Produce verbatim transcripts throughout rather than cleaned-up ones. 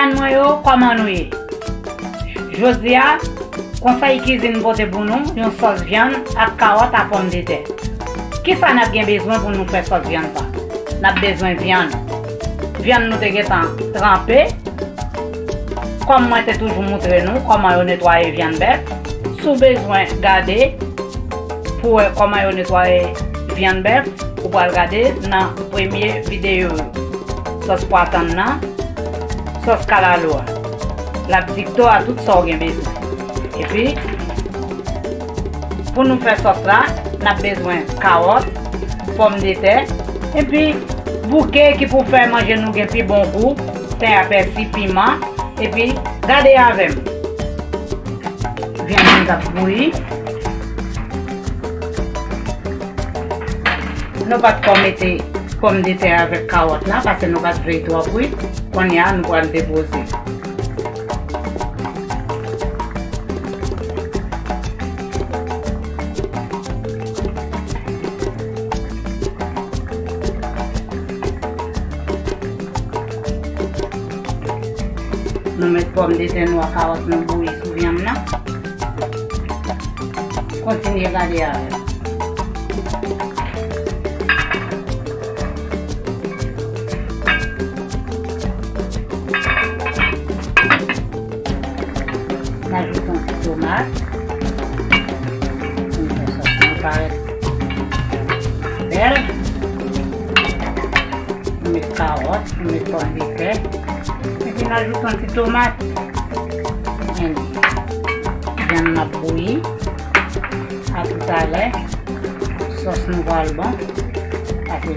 Fan mwen yo, kòman nou ye? Jodi a, Konsèy Kizin pote pou nou yon sòs vyann ak kawòt a pòmdetè. Kisa n ap gen bezwen pou nou fè sòs vyann sa? N ap bezwen vyann. Vyann nou te gentan tranpe. Kòm mwen te toujou moutre nou kòman yo netwaye vyann bèf, si w bezwen gade pou w wè kòman yo netwaye vyann bèf, ou pral gade nan premye videyo yo. Sòs pwa tann nan, sòs kalalou a. L ap di kto a tout sa w gen bezwen. Epi, pou nou fè sòs la, n ap bezwen kawòt, pòmdetè, epi bouke ki pou fè manje nou gen pi bon gou, ten a pèsi, piman, epi gade avè m. Vyann nan t ap bouyi. Nou pa t ko mete pòmdetè avèk kawòt la, paske nou pa t vle l twò kwit. Kounye a, nou pral depoze. Nou met pòmdetè nou ak kawòt nou bouyi sou vyann nan. Kontinye gade avè m. N ajoute yon ti tomat. Pou n fè sòs lan parèt bèl. Nou met kawòt, nou met pòmdetè. Epi n ajoute yon ti tomat. Vyann nan ap bouyi. A toutalè. Sòs nou pral bon. Paske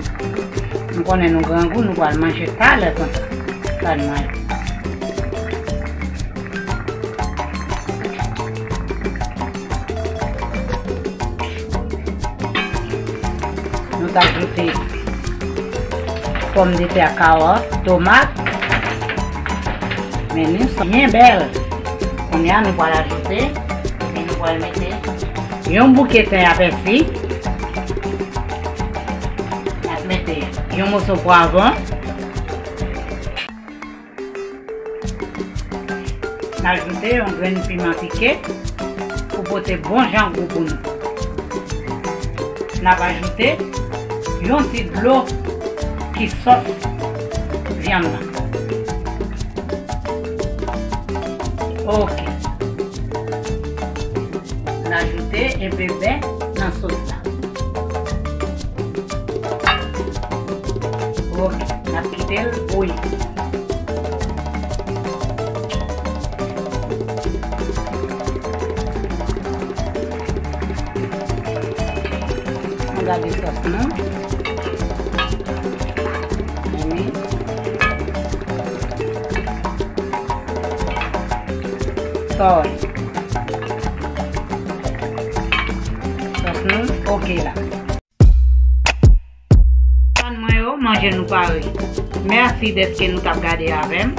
nou konnen nou grangou, nou pral manje talè konsa. Sa n manje. Nou t ajoute pòmdetè, kawòt, tomat. Men li byen bèl. Kounye a, nou pral ajoute, epi nou pral mete yon bouke ten a pèsi. N ap mete yon moso pwavwon. N ajoute yon grenn piman pike pou pote bon jan gou pou nou. N ap ajoute yon ti dlo ki sòs vyann nan. Oke. N ajoute enpe bè nan sòs la. Oke, n ap kite l bouyi. Ann gade sòs nou. Mimi. Sòy. Sòs nou oke la. Fan mwen yo, manje nou pare. Mèsi dèske nou t ap gade avè m.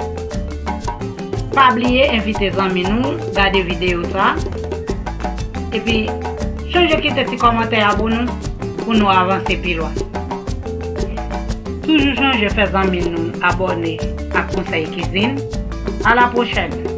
Pa bliye envite zanmi nou gade videyo sa. Epi, chonje kite ti kòmantè a pou nou, pou nou avanse pi lwen. Toujou chonje fè zanmi nou abòne ak Konsèy Kizin. A la pwochèn!